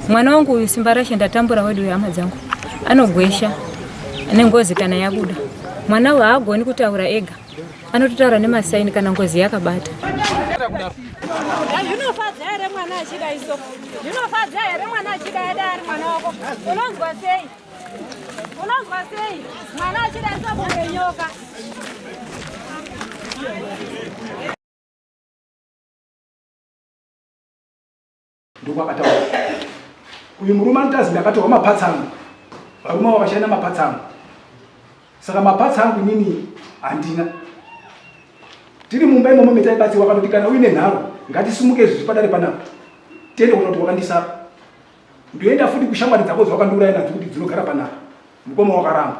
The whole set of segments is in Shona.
Mwana wangu uyu simba rashe ndatambura wedu hama dzangu anogwesha nengozi kana yabuda mwana uyu haagoni kutaura ega anototaura nemasaini kana ngozi yakabata zvinofadza here mwana achida iso zvinofadza here mwana achida ada ari mwana wako unonzwa sei unonzwa sei mwana achida iso kunge nyoka Ndokwakataura uyu murume anotazi ndakatorwa mapatsi angu, varume avo vashanda mapatsi angu, saka mapatsi angu inini handina. Tiri mumba imomo metaibatsirwa, akatoti kana uine nharo ngatisumuke izvi zvipadare panapa tiende kuona kuti wakandisapa. Ndoenda futi kushamwari dzako dzawakandiuraya nadzo kuti dzinogara panapa. Mukoma wakaramba.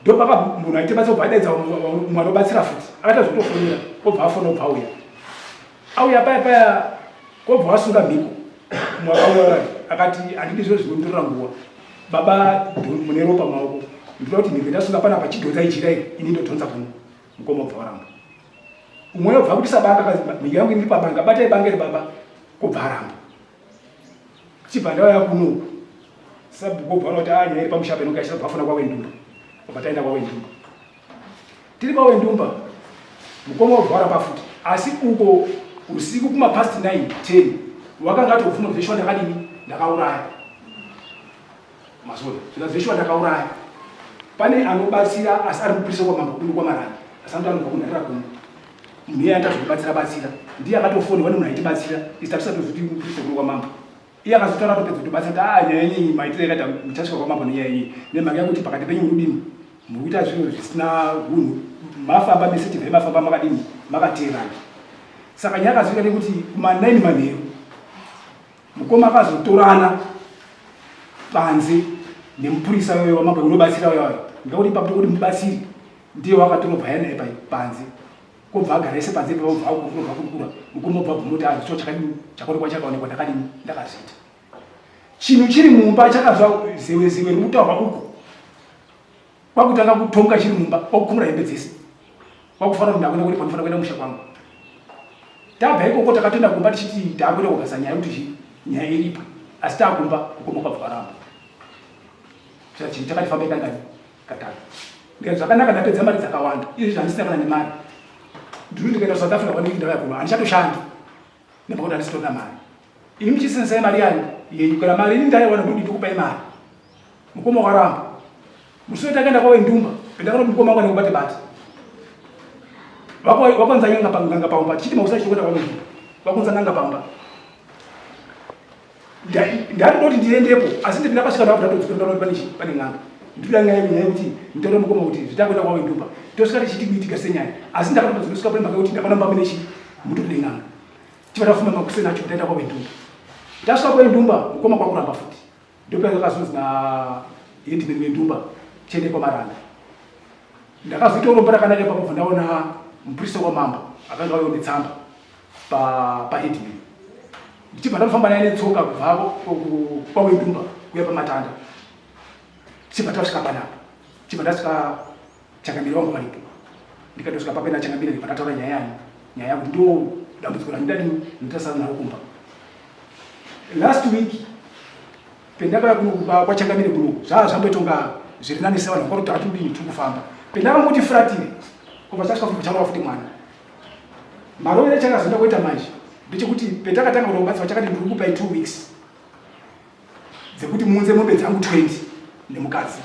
Ndopaka munhu aitibatsira obva adaidza mumwe anobatsira futi, akaita zvekutofonera obva afona obva auya. Auya paya paya kobva wasunga mhiko mwakauraya akati handidi zviro zvinonditorera nguva baba mune ropa maoko ndinoda kuti mhiko ndasunga panapa chidhonza ijira iri ini ndodhonza kuno mukoma obva waramba umwe obva kuti sabanga mhiko yangu iri pabanga batai banga iri baba kobva aramba chibva ndauya kuno sabhuku obva kuti a ah, nyaya iri pamusha peno kaisha bva afona kwawendumba obva taenda kwawendumba Tiri paWendumba mukoma wabva waramba futi asi uko usiku kuma past 9 10 wakanga atobvuma kuti zveshuwa ndakadini ndakauraya mazona zvika zveshuwa ndakauraya pane anobatsira asi ari mupurisa kwamambo kuno kwamarani asi anoto anobva kunharira kuno munhu iye aita zvekubatsira batsira ndiye akatofonirwa nemunhu aitibatsira isi tatisatozviti mupurisa kuno kwamambo Iye akazotaura atopedza kutobatsira kuti ah nyaya yenyu iyi maitiro yakaita muchasvika kwamambo nenyaya yenyu nemhaka yekuti pakati penyu muri kudini muri kuita zvinhu zvisina hunhu mafamba mese tibvai mafamba makadini makateerana saka nyaya akazoita nekuti kuma 9 manheru mukoma akazotorana panze nemupurisa uyo wamambo unobatsira uyo uyo ndikakuti ipapo tokuti mubatsiri ndiye wakatorobva yanaye panze Kobva agara ese panze pevobva kunobva kurukura mukoma obva bvuma kuti hazvicho chakadini chakaonekwa chakaonekwa ndakadini ndakazviita chinhu chiri mumba chakazwa zewe zewe riri kutaurwa uku kwakutanga kutonga chiri mumba kwakukumura hembe dzese kwakufanira kuti ndakuenda kuti panofanira kuenda musha kwangu tabva ikoko takatoenda kumba tichiti takuenda kugasa nyaya kuti chii nyaya iripo asi takumba kukoma kwabva kwaramba chinhu chakati fambai kangani katatu ndikati zvakanaka ndapedza mari dzakawanda izvi zvandisina kana nemari ndiri ndikaenda kusouth africa kwanei ndauya kuno handichatoshandi nepakuti handisitorina mari ini muchisenzesai mari yani yenyu kana mari ini ndaiwana ndodi ndokupai mari mukoma wakaramba musi wetakaenda kwawendumba ndakati mukoma wangu anekubate bate wakonza nyanga panganga pamba tichiti mausa chitokwenda kwawendumba wakonza n'anga pamba Ndatoda kuti ndiendepo asi nditi ndakasvika ndakabva ndatodzokera ndaona kuti pane pane n'anga. Ndikuda nyaya nyaya yekuti nditaure mukoma kuti zvitakuenda kwawe ndumba. Tosvika tichiti kuitika senyaya asi ndakatozosvika pane mhaka yekuti ndakaona mumba mune chii mutori nen'anga. Tichibva tafuma makuseni acho taenda kwawe ndumba. Tasvika kwawe ndumba mukoma kwakuramba futi. Ndopayakazonzi na headman wendumba tiende kwamaranda. Ndakazoita urombo rakanaka ipapo bva ndaona muprista wamambo akanga auya netsamba paheadman ndichibva ndatofamba naye netsoka kubva kwawendumba kuya pamatanda tichibva tasvika panapa chibva ndasvika changamire wangu varipo ndikatosvika papena changamire ndibva ndataura nyaya yanyu nyaya yangu ndo dambudziko randidadini nditasara naro kumba last week pendakauya kuno kumba kwachangamire kuno zvaa zvamboitonga zviri nani sevanhu vakati hatidini tiri kufamba pendakangoti furatire kubva chasvika futi charova futi mwana Marovere chakazoenda kuita manje ndechekuti petakatanga kuda kubatsirwa chakati ndiri kupai 2 weeks dzekuti muunze mombe dzangu 20 nemukadzi.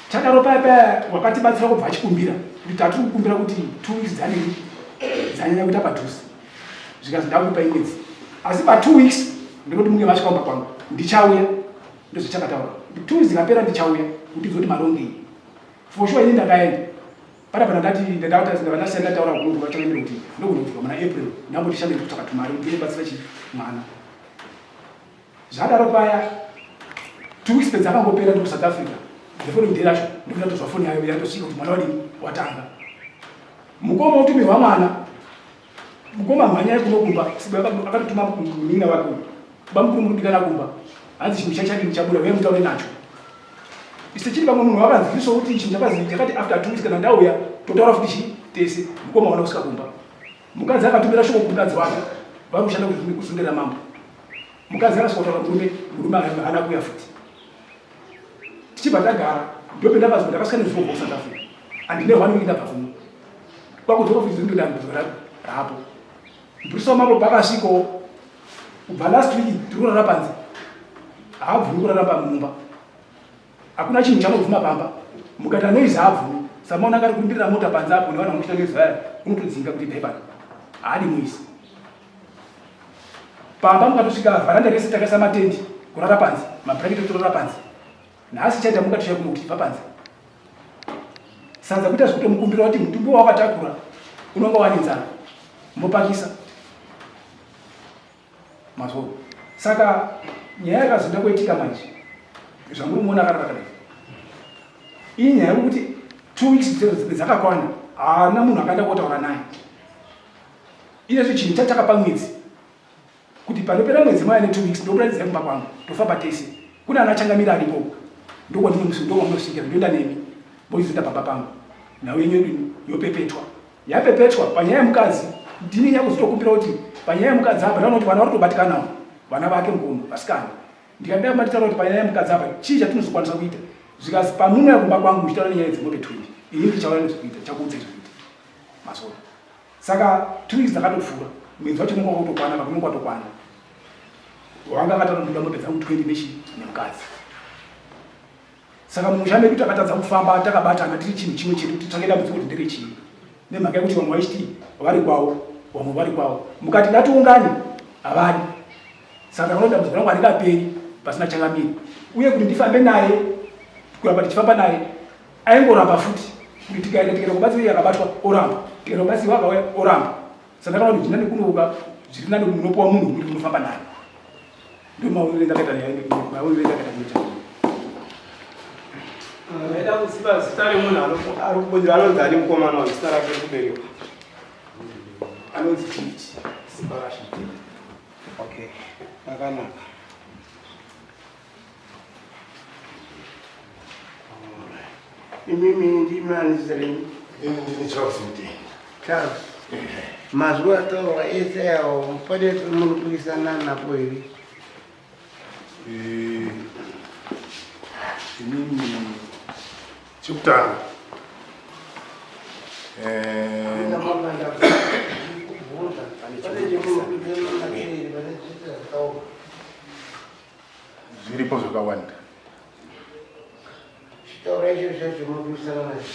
Chadaro paya paya wakatibatsira kubva achikumbira kuti tatiri kukumbira kuti 2 weeks dzanini dzanyanya kuita padhuze zvikanzi ndakupai mwedzi asi pa 2 weeks ndinoti munge masvika kumba kwangu ndichauya ndozvichakataura 2 weeks dzikapera ndichauya kuti dzoti marongei for sure ini ndakaenda Pana pana ndati ndandati ndandasiya ndataura kuno kuva chakamira kuti ndogona kudzoka muna April ndamboti shande ndikutsvaka tumari kuti ndibatsira chi mwana. Zvadaro paya 2 weeks pedza akangopera ndi South Africa. The following day racho ndikuda tozwa foni yayo yatosvika kuti mwana wadini watanga. Mukoma utumirwa mwana. Mukoma mhanyai kuno kumba, Sibo akatotuma munin'ina wake uyu. Bamukuru muri kudikana kumba. Hanzi chinhu chachadini chabuda, uye mutaure nacho. Ise chiri pamwe munhu wakanzwiswa kuti chinhu chakazi chakati after 2 weeks kana ndauya totaura futi chi tese. Mukoma wana kusvika kumba. Mukadzi akatumira shoko kumukadzi wake. Vari kushanda kuzundira mambo. Mukadzi akasvika kutaura murume, murume haana kuuya futi. Tichibva tagara, ndopendakazwa ndakasvika nezuro kubva kuSouth Africa. Handine one week ndabva kuno. Kwakudzoka futi zino dambudziko rapo. Mupurisa wamambo pakasvikawo kubva last week tiri kurara panze. Haabvumi kurara pamumba. Hakuna chinhu chanobvuma pamba. Mukaita noise haabvumi. Samaona akari kurumbirira mota panze apo nevanhu vanokuita noise vaya unotodzinga kuti ibvai pano. Haadi noise. Pamba mukatosvika vharanda rese takaisa matendi kurara panze, mabhurangeti totorara panze. Nhasi chaita mukatosvika kuno kuti ibva panze. Sadza kuita zvekutomukumbira kuti mutumbi wawakatakura unonga wane nzara. Mopakisa. Mazvo. Saka nyaya yakazoenda kuitika manje. Zvamuri muona akarara kadai. Iyi nyaya yekuti 2 weeks dzakakwana haana munhu akaenda kotaura naye. Iyezve chinhu chatakapa mwedzi kuti panopera mwedzi maya ne 2 weeks ndokuratidzai kumba kwangu tofamba tese. Kune ana changamira aripo ndokwandinosvikira ndoenda nemi moizoenda pamba pangu. Nhau yenyu yodini yopepetwa. Yapepetwa panyaya yemukadzi ndini nyakuzotokumbira kuti panyaya yemukadzi apa ndaona kuti vana vari kutobatikanawo vana vake mukoma vasikana. Ndikadai manditaura kuti panyaya yemukadzi apa chii chatinozokwanisa kuita zvikazi pamunouya kumba kwangu muchitaura nenyaya dzemombe 20 ini ndichauya nezvekuita chakuudzai zvekuita masoro. Saka 2 weeks dzakatopfuura mwedzi wacho unenge wakutokwana apa unenge watokwana. Wanga akataura ndoda mombe dzangu 20 nechi nemukadzi. Saka mumusha medu takatadza kufamba takabatana tiri chinhu chimwe chete kuti titsvake dambudziko kuti nderechii. Nemhaka yekuti vamwe vaichiti vari kwavo, vamwe vari kwavo. Mukati ngatiungane havadi. Saka ndakaona dambudziko rangu haringaperi pasina changamire. Uye kuti ndifambe naye kuramba tichifamba naye aingoramba futi kuti tikaenda tikaenda kubatsira iye akabatwa oramba tikaenda kubatsirwa akauya oramba. Saka ndakaona kuti zviri nani kunouka zviri nani munopiwa munhu wekuti munofamba naye. Ndomaonero endakaita nyaya maonero endakaita kuita. Ndaida kuziva zita remunhu ari kubudira anonzi ani mukomana uyu zita rake rekuberekwa. Anonzi Gift Simbarashe. Okay, akanaka. Imimi ndimi ani zita renyu? Ini ndini Charles Mutende. Charles. Mazwi ataurwa ese awo pane munopikisana napo here? Inini chekutanga zviripo zvakawanda. Chitaura icho chacho munopikisana nacho.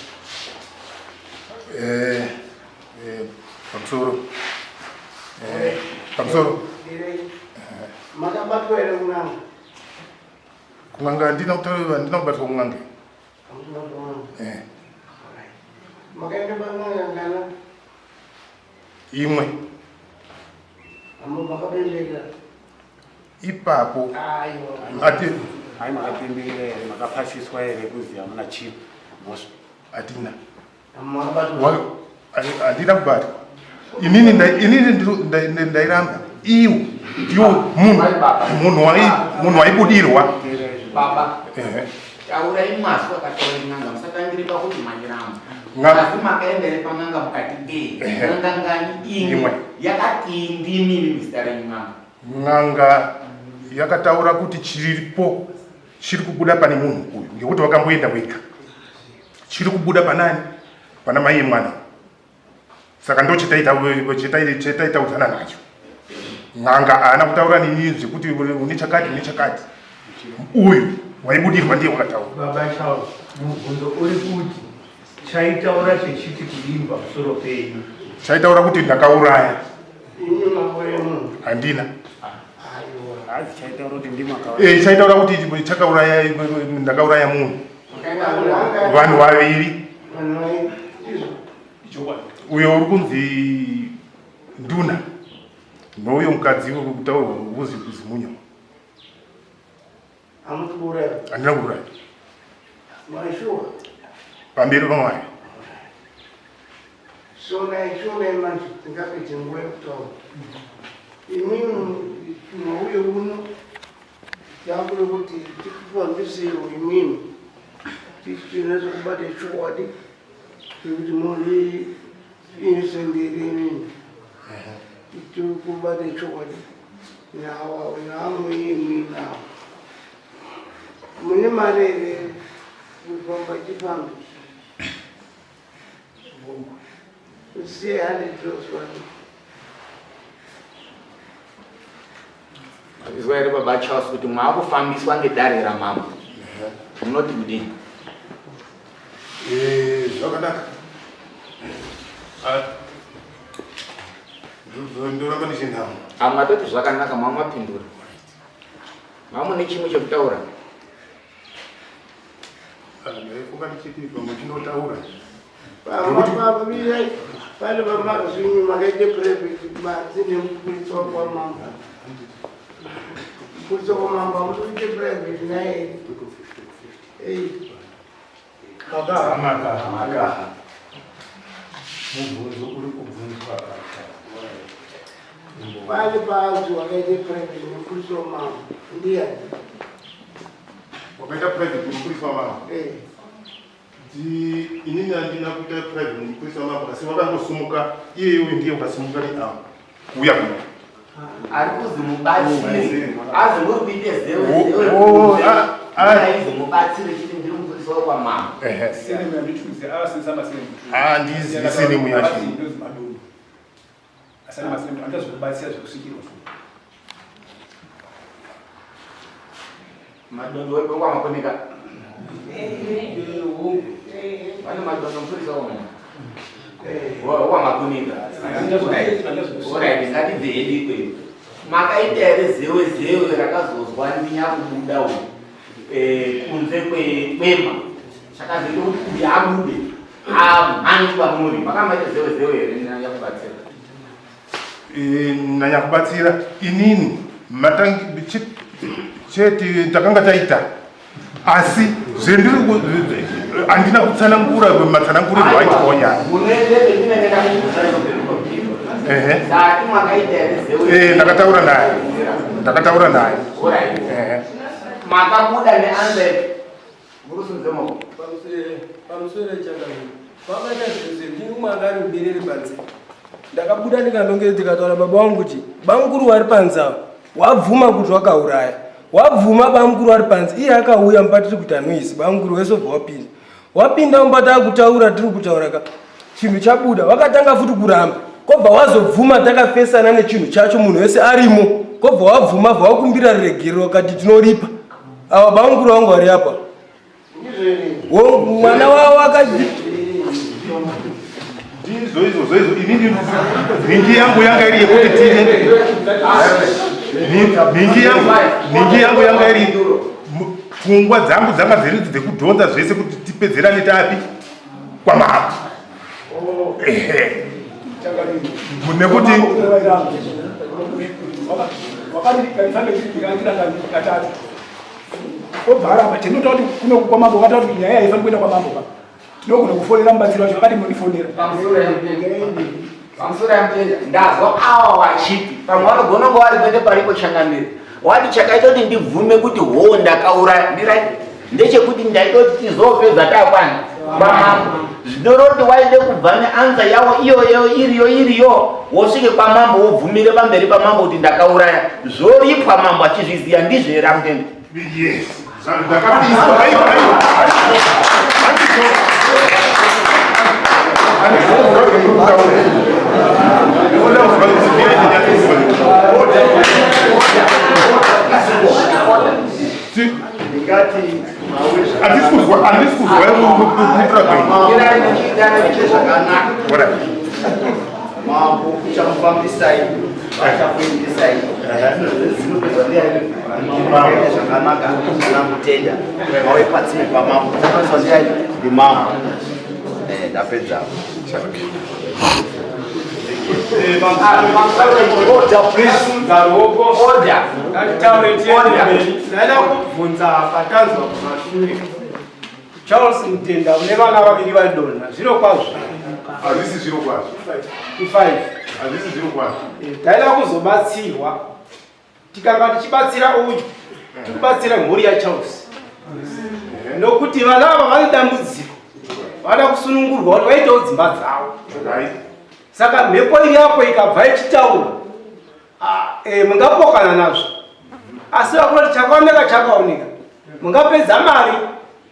Pamusoro pamusoro Makabatwa here kun'anga? Kun'anga handina kutaura, handina kubatwa kun'anga. Hamuna kun'anga? Makaenda pan'anga ngana? Imwe. Amo makapemberera? Ipapo. Aiwa. Ati hai makapemberera here, makapasiswa here kuzi hamuna chipo? Mhosva. Hatina. Makabatwa? Handina kubatwa. Inini ndairamba. Iwo ndiwo munhu waibudirwa. Baba. Taurai mazwi akataura n'anga, musatangire pakuti mairamba. Asi makaendere pan'anga mukati n'anga ngani imwe yakati ndimi imi zita renyu n'anga. N'anga yakataura kuti chiripo chiri kubuda pane munhu uyu ngekuti wakamboenda wega. Chiri kubuda panani? Pana mai yemwana. Saka ndo chetaitaudzana nacho. N'anga haana kutaura nini zvekuti une chakati une chakati. Uyu waibudirwa ndiye wakataura. Baba Charles, mubvunzo uri kuti chaitaura chechiti kudini pamusoro penyu? Chaitaura kuti ndakauraya. Handina. Chaitaura kuti ndimakauraya. Chaitaura kuti chakauraya, ndakauraya munhu. Vanhu vaviri. Uyo uri kunzi Nduna nouyo mukadzi uri kutaurwa kuzi Kuzimunyo. Handina kuuraya. Pamberi paMwari. Shonai shonai manje tingapedze nguva yekutaura. Imimi mauye uno yakuda kuti tikufambiseiwo imimi tichinyatso kubata chokwadi chekuti muri innocent here imimi tikubata chokwadi nawa namuimi nawo mune mari here kufamba chifambi Izwa here baba Charles kuti maakufambiswa ngedare ramambo munoti kudini? Eh, zvakanaka. Ah, ndoramba ndichinhamo. Amatoti zvakanaka mamapindura. Mamune chimwe chekutaura. Ndaifunga ndichiti pamwe chinotaura. Pamapamira pane pamakazvinyu makaite private badzi nemupurisa kwamambo. Mupurisa kwamambo hamutoite private naye. Ei. Makaha makaha makaha. Mubvunzo uri kubvunzwa apa. Pane paanzi wakaite private nemupurisa wamambo. Ndiyani? Wakaita private nemupurisa wamambo? Eh. Inini handina kuita private nemupurisa wamambo asi wakangosumuka iye uyu ndiye wakasimuka neapo kuuya kuno. Ari kuzi mubatsiri azi muri kuite zewe zewe Oh, kunze. ah, ah. Aizi mubatsiri chiti ndiri mupurisa wekwamambo. Ehe. Senemu yandituzi avasenzesa masenemu. Ah, ndizi senemu yacho. Ndozi madondo. Asana masenemu anoita zvekubatsira zvekusvikirwa. Madondo wekwamakoneka. Vane madondo mupurisa wamambo. Wamakunika. Alright, ngatibve hedu ikweyo. Makaita here zewe zewe rakazozwa ndinyakubuda uyu kunze kwema chakazoita kuti uyu abude amhanye kwamuri. Makamaita zewe zewe here nanyakubatsira? Nanyakubatsira inini matangi chete takanga taita asi zvendiri handina kutsanangura matsanangurirwo aitwawo nyaya. Ehe. Ndati makaita here zewe? Ndakataura naye. Ndakataura naye. Alright. Ehe. Makabuda neanswer. Murusunze maoko. Pamusoro changamire. Vakaita zvese ndini umwe anga ari muberere panze. Ndakabuda ndikanongedza ndikataura baba vangu kuti bamukuru wari panze ava wabvuma kuti wakauraya. Wabvuma bamukuru wari panze iye akauya mumba tiri kuita noise bamukuru wese obva wapinda. Wapinda mumba taakutaura tiri kutaura ka chinhu chabuda wakatanga futi kuramba kobva wazobvuma takafesana nechinhu chacho munhu wese arimo kobva wabvuma bva wakumbira ruregerero wakati tinoripa. Ava bamukuru vangu vari apa. Mwana wavo akati Ndizvo izvozvo izvo inini ningi yangu yanga iri yekuti tine ningi yangu yanga iri pfungwa dzangu dzanga dziri dzekudhonza zvese kuti tipedzerane tapi kwamambo. Ehe. Nekuti katatu obva aramba tinoita kuti kuno kwamambo vakataura kuti nyaya haifaniri kuenda kwamambo pa tinogona kufonera mubatsiri wacho vakati munondifonera. Pamusoro yamutenda ndazwa awa wachiti pamwe vanogona kunge vari kwete paripo changamire wati chakaita kuti ndibvume kuti hoo ndakauraya mirai ndechekuti ndaida kuti tizopedza takwani kwamambo zvinoroti waide kubva neansa yawo iyoyo iriyo iriyo wosvike kwamambo wobvumire pamberi pamambo kuti ndakauraya zvoripwa mambo achizviziva ndizvo here amutenda? Yes. Ndakapiswa. Aiwa, aiwa. Handisi kuzwa, handisi kuzwa kuitira kwenyu. Mirai muchiitana zvakanaka. Alright. Mambo uchamufambisai vachakuendesai zvinopedzwa ndiani mambo zvakanaka namutenda mauye patsime pamambo chafambiswa ndiani ndimambo. Ndapedza. Order, please. Order. Ngatitaure tiende mberi. Ndaida kubvunza patanzwa kumashure. Charles Mutenda une vana vaviri vaidonha. Zviro kwazvo. Hazvisi zviro kwazvo. I5. Hazvisi zviro kwazvo. Eh, taida kuzobatsirwa. Tikanga tichibatsira uyu, tikubatsira mhuri yaCharles. Nokuti vana ava vane dambudziko. Vada kusunungurwa kuti vaitewo dzimba dzavo. Saka mhepo iri apo ikabva ichitaura ah, eh, mungapokana nazvo. Asi vakunoti chakaoneka chakaoneka. Mungapedza mari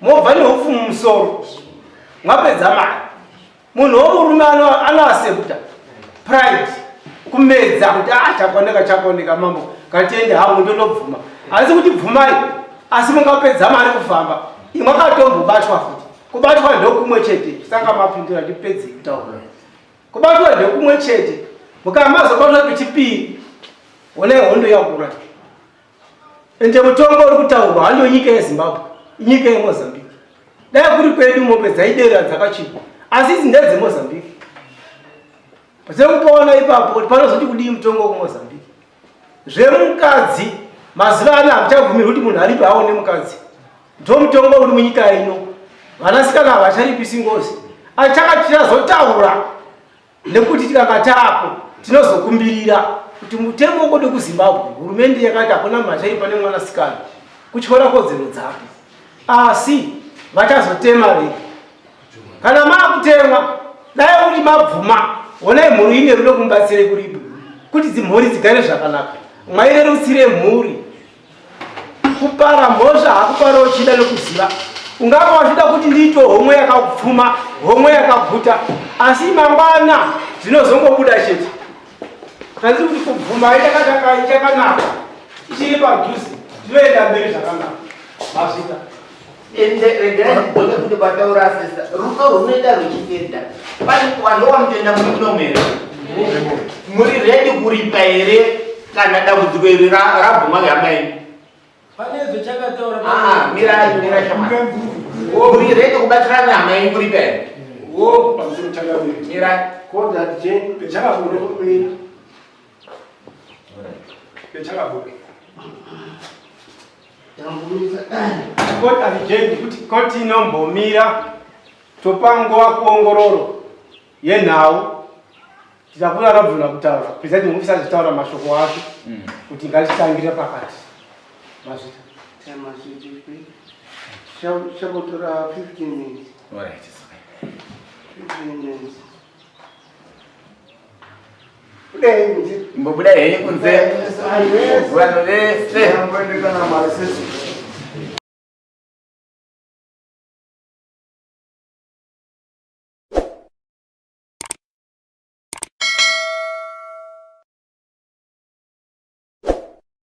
mobva neupfu mumusoro. Mwapedza mari. Munhu womurume anoasepta pride kumedza kuti ah chakaoneka chakaoneka mambo ngatiende hangu ndonobvuma. Asi kuti bvumai asi mungapedza mari kufamba. Imwe akatombobatwa futi. Kubatwa ndokumwe chete. Sanga mapindura ndipedze kutaura. Kubatwa ndekumwe chete. Mukama mazobatwa kechipiri. Honai hondo yakura. Ende mutongo uri kutaurwa hando nyika yeZimbabwe, inyika yeMozambique. Dai kuri kwedu mombe dzaidera dzakachikwa. Asi idzi ndedzeMozambique. Pasekupaona ipapo kuti panozoti kudii mutongo kuMozambique. Zvemukadzi mazuva ano hamuchabvumirwi kuti munhu aripe aone mukadzi. Ndomutongo uri munyika ino. Vanasikana havacharipisi ngozi. Achaka tichazotaura nekuti tikanga taapo tinozokumbirira kuti mutemo wekwedu kuZimbabwe hurumende yakati hakuna munhu acharipa nemwanasikana kutyora kodzero dzake. Asi vachazotema vega. Kana makutemwa dai uri mabvuma honai mhuri ine rudo kumubatsire kuripo kuti dzimhuri dzigare zvakanaka. Mwairerutsire mhuri. Kupara mhosva hakupara uchida nokuziva. Ungava wachida kuti ndiite homwe yakapfuma, homwe yakaguta, asi mangwana zvinozongobuda chete. Tandiri kuti kubvuma ichakanaka, ichiri padhuze, tinoenda mberi zvakanaka. Mazvita. Ende regerai ndidzoke kuti pataura sista rudo runoita ruchitenda pane vanhu vamutenda muri munomu here muri redi kuripa here kana dambudziko iri rabvuma hama yenyu Pane zvachakataura. Ah, mirai mirai shamwari muri redi kubatsirana hama yenyu kuripa here Wo pamusoro changamire. Mirai. Kodha je Pechakabuda. Pechakabuda. Court adjourned kuti koti inombomira topa nguva kuongororo yenhau tichakura anobvuna kutaura presiding officer achitaura mashoko ake kuti ngatitangire pakati mazvita Chakutora 15 minutes. Alright, it's okay. 15 minutes. Mbobuda henyu kunze vanhu vese.